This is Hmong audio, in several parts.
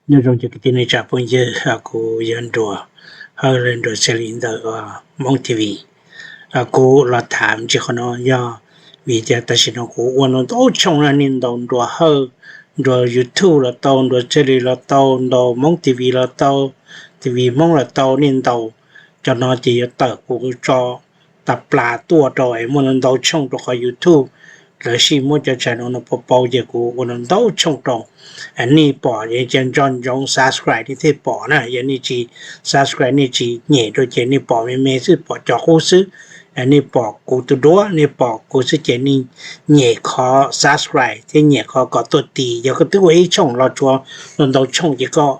Nyob zoo cov kwv tij neej tsa phooj ywg, kuv yog Nruas Hawj los Nruas Txhiaj Lis ntawm Hmoob T V. Kuv los tham ntsis qhov no yog vim tias tam sim no kuv ua ntau ntau tshooj na, nej ntaus Nruas Hawj, Nruas YouTube los tau, Nruas Txhiaj Lis los tau, ntaus Hmoob T V los tau, T V Hmoob los tau, nej ntaus cov no ces yuav tawm kuv tso tas plas tuaj rau es muaj ntau tshooj rau qhov YouTube. Lawv sij muab cov channel no pau pau ces kuv ua ntau tshooj rau. Nej pom ces nco ntsoov subscribe nej thiaj pom na, yog nej tsis subscribe nej tsis nyem rau ces nej pom me me xwb, pom cov qub xwb. Nej pom kuv tus duab, nej pom kuv xwb ces nej nyem qhov subscribe thiab nyem qhov kom tuaj tis. Yog koj twb ua ib tshooj los tsuav ntau ntau tshooj ces koj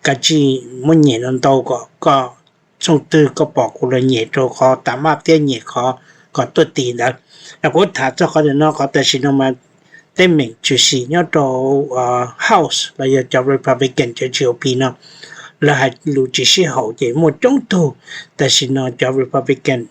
kav tsij muab nyem ntau ntau kom koj tshooj twg koj pom kuv los nyem rau qhov tas maj thiab nyem qhov kom tuaj tis ntawd. Kuv tham txog qhov ntawm no, qhov tam sim no mas teeb meem tshwm sim nyob rau House los yog cov Republican cov G O P no, lawv hais lus tsis sib haum ces muaj coob tug. Tam sim no cov Republican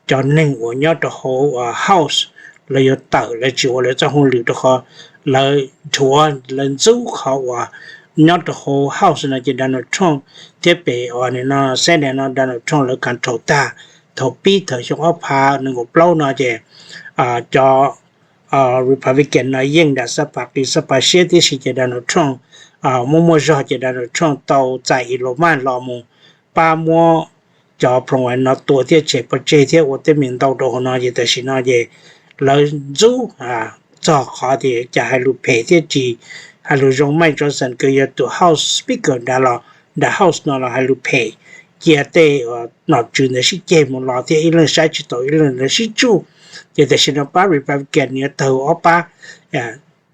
cov neeg uas nyob rau hauv House lawv yuav tawm, lawv tsis ua lawv txoj hauj lwm rau qhov lawv dhuav lawv ntxub qhov uas nyob rau hauv House no ces Donald Trump thiab pem uas no Senate no Donald Trump lawv control tag. Thaum pib thaum xyoo ob phav nees nkaum plaub no ces cov Republican no yeej nram xab pas qis xab pas siab tib si ces Donald Trump muaj muaj zog ces Donald Trump tau txais Elon Musk los mus pab muab cov ploos no tua thiab tshem pov tseg thiab ua teeb meem ntau rau hauv no ces tam sim no ces lawv ntxub txog qhov tias cas hais lus phem thiab tsis hais lus zoo. Mike Johnson kws yog tus House Speaker nrad los nram House no los hais lus phem, cia tej nom tswv ntawd sib ceg mus los thiab ib leeg saib tsis taus ib leeg, lawv sib tsuj. Ces tam sim no pab Republican yuav tawg ob pab,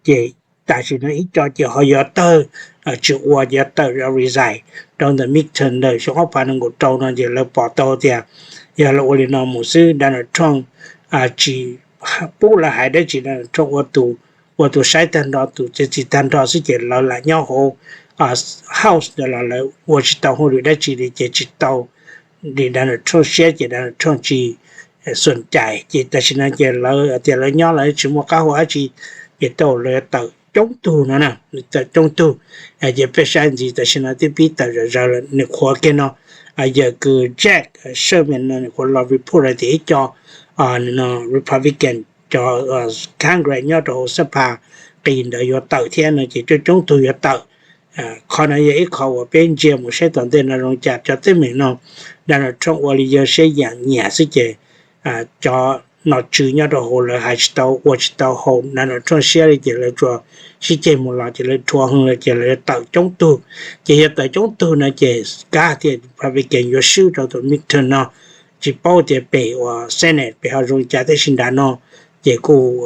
ces tam sim no ib co ces ho yuav tawg, tsis ua, yuav tawm resign rau ntawm midterm ntawm xyoo ob phav nees nkaum rau no ces lawv pom tau tias yog lawv ua li no mus xwb Donald Trump tsis pub lawv hais dab tsi, Donald Trump ua tus saib tag nrho, tus txiav txim tag nrho xwb ces lawv lam nyob hauv House ntawd los lawv ua tsis tau hauj lwm dab tsi li ces tsis tau li Donald Trump siab ces Donald Trump tsis xum cais ces tam sim no ces lawv tias lawv nyob lawv tsis muaj qab hau dab tsi ces tau lawv tawm coob tug no na, tawm coob tug. Ces peb saib ntxiv tam sim no twb pib tawm zom zaws lawm. Nws qhuav kiag no yawg kws Jack Sherman no nws qhuav los report hais tias ib co Republican cov Congress nyob rau hauv xab pas qis ntawd yuav tawm thiab no ces coob coob tug yuav tawm. Qhov no yog ib qho uas peb ntsia mus saib tom ntej no zoo cas cov teeb meem no Donald Trump ua li yog siab yaam nyiam xwb ces cov nom tswv nyob rau hauv lawv hais tsis tau ua tsis tau haum Donald Trump siab li ces lawv tsuas sib ceg mus los ces lawv dhuav heev lawm ces lawv tawm coob tug. Ces yog tawm coob tug no ces kab tias Republican yuav swb rau tus midterm no. Tsis paub tias pem uas Senate pem ho zoo cas tab sis nram no ces kuj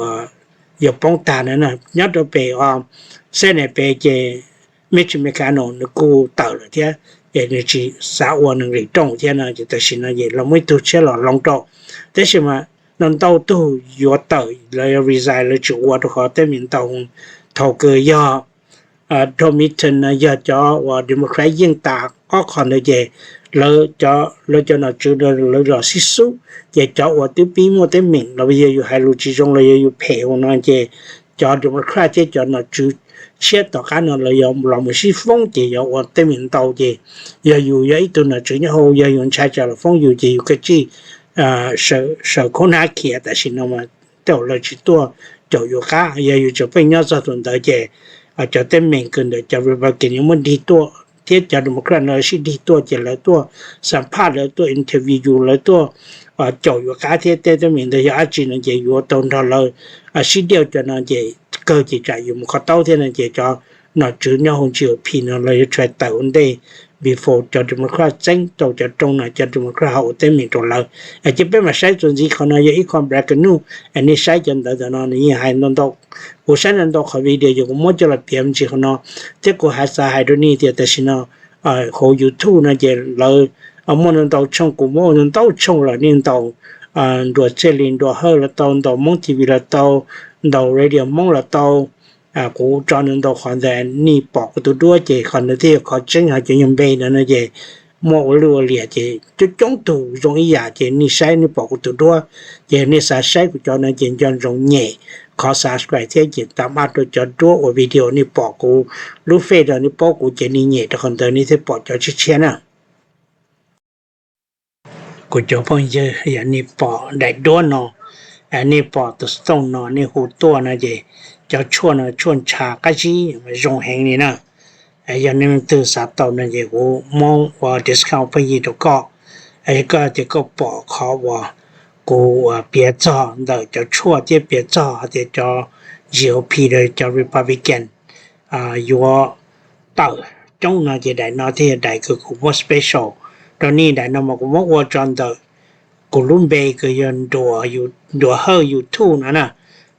yuav poob tag na. Nyob rau pem Senate pem ces Mitch McConnell nws kuj tawm lawm thiab ces nws tsis xav ua nws nqis rooj thiab no ces tam sim no ces los muaj ib tug tshiab los hloov rau. Tab sis mas no ntau tug yuav tawm lawv resign lawv tsis ua rau qhov teeb meem ntau. Thaum kws yog rau midterm no yog cov uas Democrat yeej tas ob qho ntawd ces lawv cov nom tswv lawv los sib xub ces cov uas twb pib muaj teeb meem los yog yus hais lus tsis zoo los yog yus phem ua no ces cov Democrat thiab cov nom tswv tshiab tom qab no lawv yuav los mus sib foob ces yuav ua teeb meem ntau ces yog yus yog ib tug nom tswv nyob hauv yog yus ntshai tsam lawv foob yus ces yus kav tsij sawv khaub hnab khiav tam sim no mas tej zaum lawv tsis tuaj caum yus qab. Yog yus tseem pheej nyob txog tus ntawd ces cov teeb meem kws ntawm cov Republican yuav muab dig tuaj thiab cov Democrat no sib dig tuaj ces lawv tuaj xam phaj, lawv tuaj interview yus, lawv tuaj caum yus qab thiab tej teeb meem ntawd yog dab tsi no ces yuav tau nrog lawv sib diaj cov no ces kawg ces tsam yus mus kho taub thiab no ces cov nom tswv nyob hauv G O P no lawv yuav tshais tawm ua ntej before cov Democrat txeeb rau cov rooj no cov Democrat ho ua teeb meem rau lawv. Ces peb mam saib txuas ntxiv qhov no yog ib qho breaking news, nej saib cov ntawd tam no nws yeej hais ntau ntau. Kuv saib ntau ntau qhov video ces kuv muab coj los piav me ntsis qhov no thiab kuv hais xav hais rau nej tias tam sim no hauv YouTube no ces lawv muaj ntau ntau tshooj, kuv muab ua ntau tshooj lawm, nej ntaus Nruas Txhiaj Lis, Nruas Hawj los tau, ntaus Hmoob T V los tau, ntaus Radio Hmoob los tau. Kuv tso ntau ntau qhov ntawd, nej pom kuv tus duab ces qhov ntawd thiaj yog qhov tseeb, ho cov nyuag npe ntawd no ces muaj ua lwj ua liam ces coob coob tug zoo ib yam ces nej saib nej pom kuv tus duab. Ces nej xav saib kuv cov no ces nco ntsoov nyem qhov subscribe thiab ces tam maj rau cov duab uas video nej pom kuv lub face rau nej paub kuv ces nej nyem rau qhov ntawd nej thiaj pom cov tshiab tshiab na. Kuv cov phooj ywg, yog nej pom daim duab no, nej pom tus stone no nej hu tuaj no ces cov tshuaj no tshuaj ntsha qab zib zoo heev li na. Yog nej leej twg xav tau no ces kuv muab ua discount pheej yig rau koj. Yog koj tias koj pom qhov uas kuv piav txog ntawm cov tshuaj thiab piav txog hais tias cov G O P rau cov Republican yuav tawm coob no ces daim no thiaj yog daim kws kuv muab special rau nej. Daim no mas kuv muab ua tso ntawm kuv lub npe kws yog Nruas Hawj YouTube no na,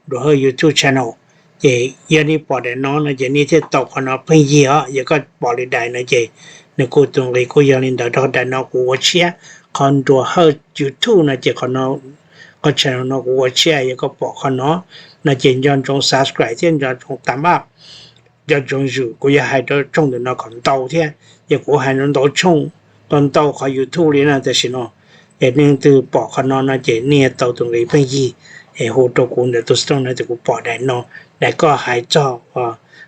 Nruas Hawj YouTube channel. Ces yog nej pom daim no no ces nej thiaj tau qhov no pheej yig os. Yog koj pom li daim no ces nws kuj tus nqi kuj yog li ntawd rau daim no kuv ua tshiab. Qhov Nruas Hawj YouTube no ces qhov channel no kuv ua tshiab, yog koj pom qhov no no ces nco ntsoov subscribe thiab nco ntsoov tam maj, nco ntsoov zwm. Kuv yuav hais rau tshooj ntawm no kom ntau thiab, yog kuv hais ntau tshooj, ntau ntau qhov YouTube li na tam sim no. Es nej leej twg pom qhov no no ces nej tau tus nqi pheej yig, es hu rau kuv ntawm tus stone no tias kuv pom daim no, daim koj hais txog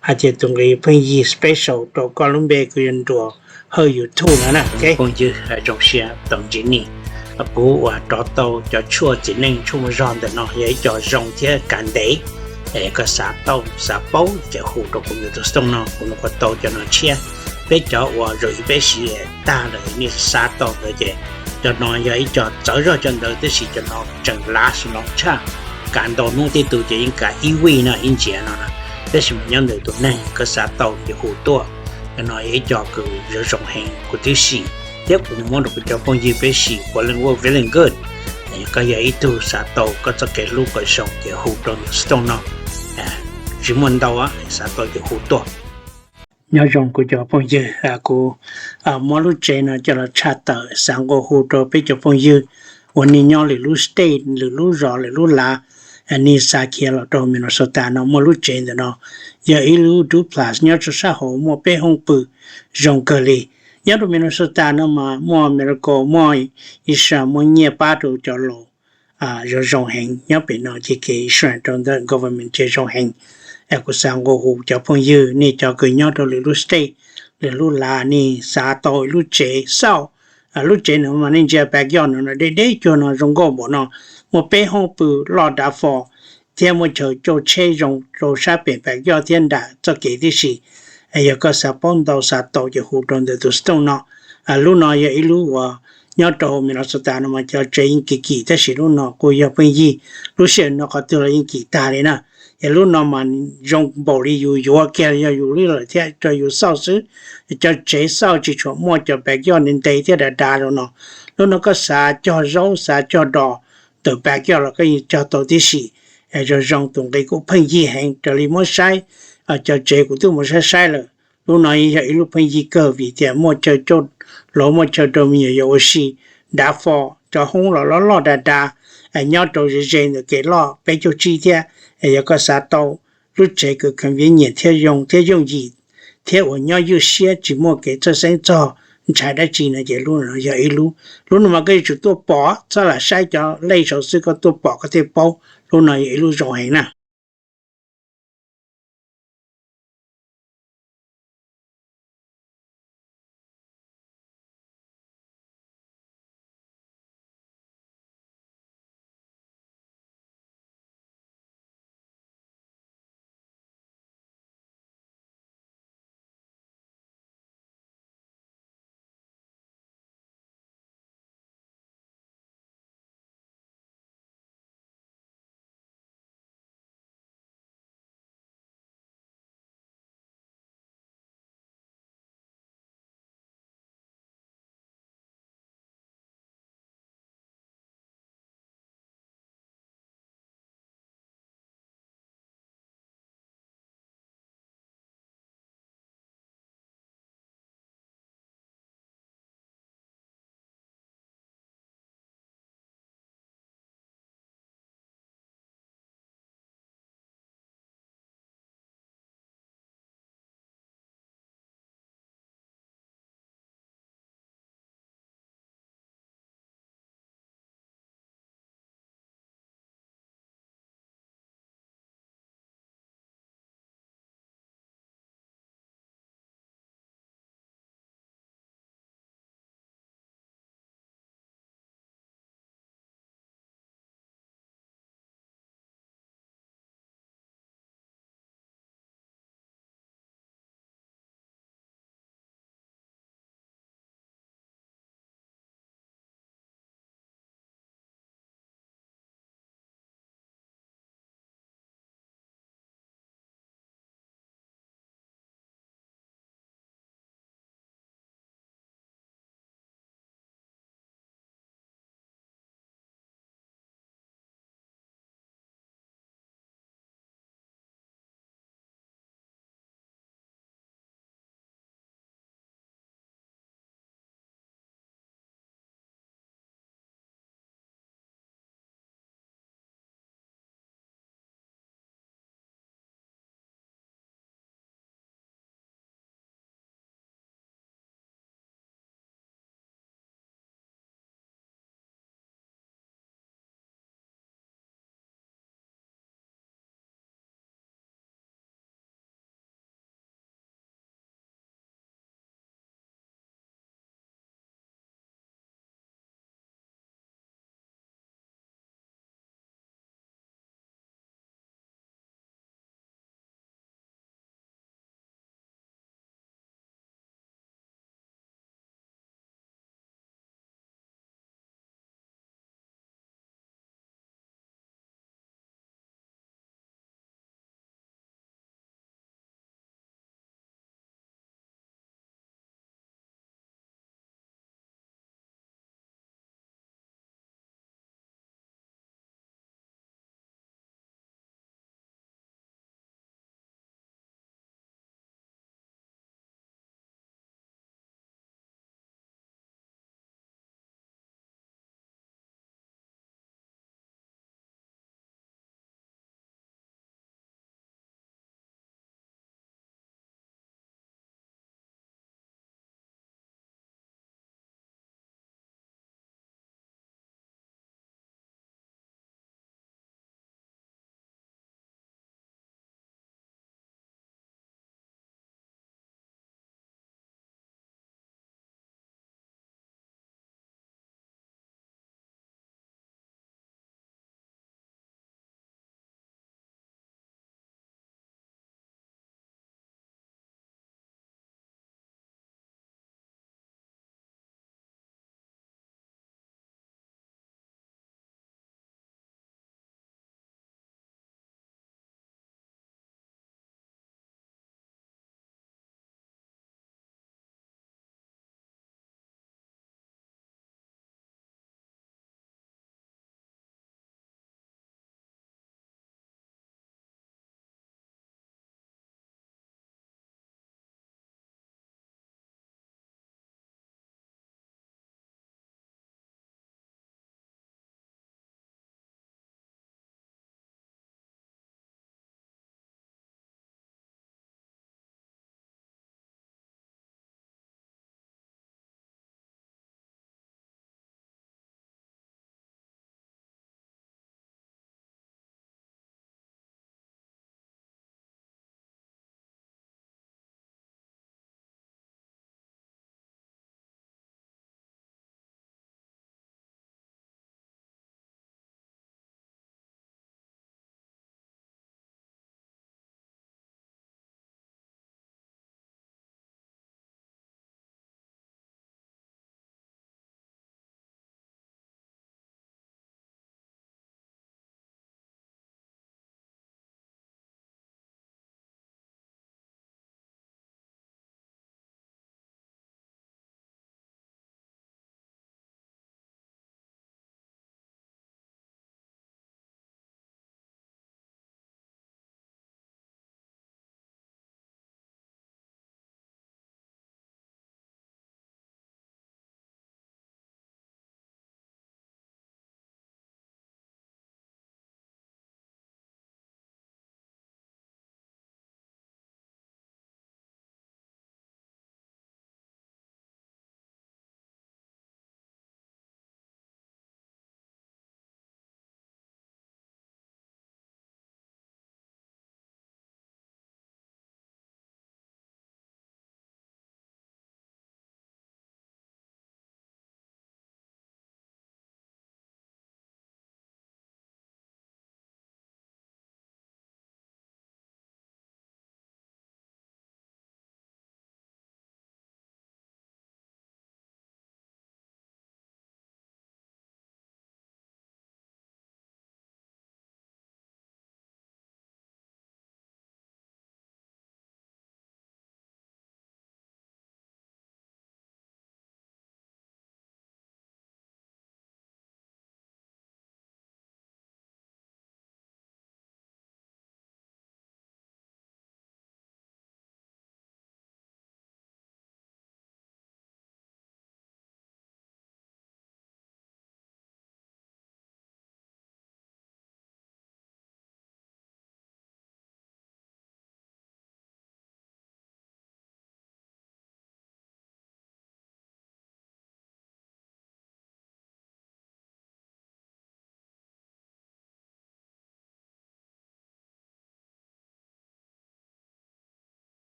hais tias tus nqi pheej yig special rau koj lub npe kws yog Nruas Hawj YouTube no na. Phooj ywg, zoo siab tau ntsib nej. Kuv uas rov tau cov tshuaj txiv neej tshuaj muaj zog ntawm no yog ib co zoo thiab kav ntev. Es koj xav tau xav paub ces hu rau kuv ntawm tus stone no, kuv mam li tau cov no tshiab. Peb cov uas zoo ib peb siv tag lawm nej xav tau ntawd ces cov no yog ib co txawv zog cov ntawd, tab sis cov no tseem lav sim no tshaj. Kav ntau hnub tib tug ces yeej kav ib vij no ib ntsiav no na. Tab sis mas nyob ntawm tus neeg koj xav tau ces hu tuaj. Cov no yog ib co kws zoo zoo heev kuv twb sim thiab kuv muab rau kuv cov phooj ywg peb sim ua leej ua feeling good. Koj yog ib tug xav tau koj txoj kev hlub kom zoo ces hu rau ntawm stone no. Tsis muaj ntau, xav tau ces hu tuaj. Nyob zoo kuv cov phooj ywg, kuv muab lub tsev no coj los tshaj tawm, xav nqua hu rau peb cov phooj ywg uas nej nyob lwm lub state, lwm lub zos, lwm lub lav, nej xa khiav los rau Minnesota no muaj lub tsev ntawm no. Yog ib lub duplex nyob rau sab hauv, muaj peb hoob pw zoo kawg li. Nyob rau Minnesota no mas muaj medical, muaj insurance, muaj nyiaj pab rau cov laus zoo zoo heev. Nyob pem no ces kev insurance rau ntawm government ces zoo heev. Kuv xav nqua hu cov phooj ywg nej cov kws nyob rau lwm lub state, lwm lub lav, nej xav tau ib lub tsev xauj, lub tsev no mas nej ntsia backyard no deb deb cuag no zoo nkauj npaum no, muaj peb hoob pw loj dav fo thiab muaj chaw coj tsheb zoo rau sab pem backyard thiab nram txoj kev tib si. Yog koj xav paub ntau xav tau ces hu rau ntawm tus stone no. Lub no yog ib lub uas nyob rau Minnesota no mas cov tsev yeej kim kim, tab sis lub no kuj yog pheej yig, lub sij hawm no qhov twg los yeej kim tag li na. Es lub no mas zoo npaum li yus yuav kiag yog yus li lawm thiab rau yus xauj xwb. Cov tsev xauj tsis tshua muaj cov backyard ntev ntev thiab dav dav rau no. Lub no koj xav cog zaub xav cog dos ntawm backyard los koj yeej cog tau tib si. Zoo zoo, tus nqi kuj pheej yig heev raws li muab saib. Cov tsev kuv twb mus saib saib lawm, lub no yog ib lub pheej yig kawg vim tias muaj chaw coj laus, muaj chaw rau me nyuam yaus ua si, dav fo, cov hoob los loj loj dav dav, nyob rau ze ze ntawm kev loj peb caug tsib thiab. Yog koj xav tau lub tsev kws convenient thiab zoo thiab yooj yim thiab uas nyob ywj siab tsis muaj kev txhawj xeeb txog ntshai dab tsi no ces lub no yog ib lub. Lub no mas koj yuav tsum tuaj pom, txhob lam saib cov lej saud xwb, koj tuaj pom koj thiaj paub. Lub no yog ib lub zoo heev na.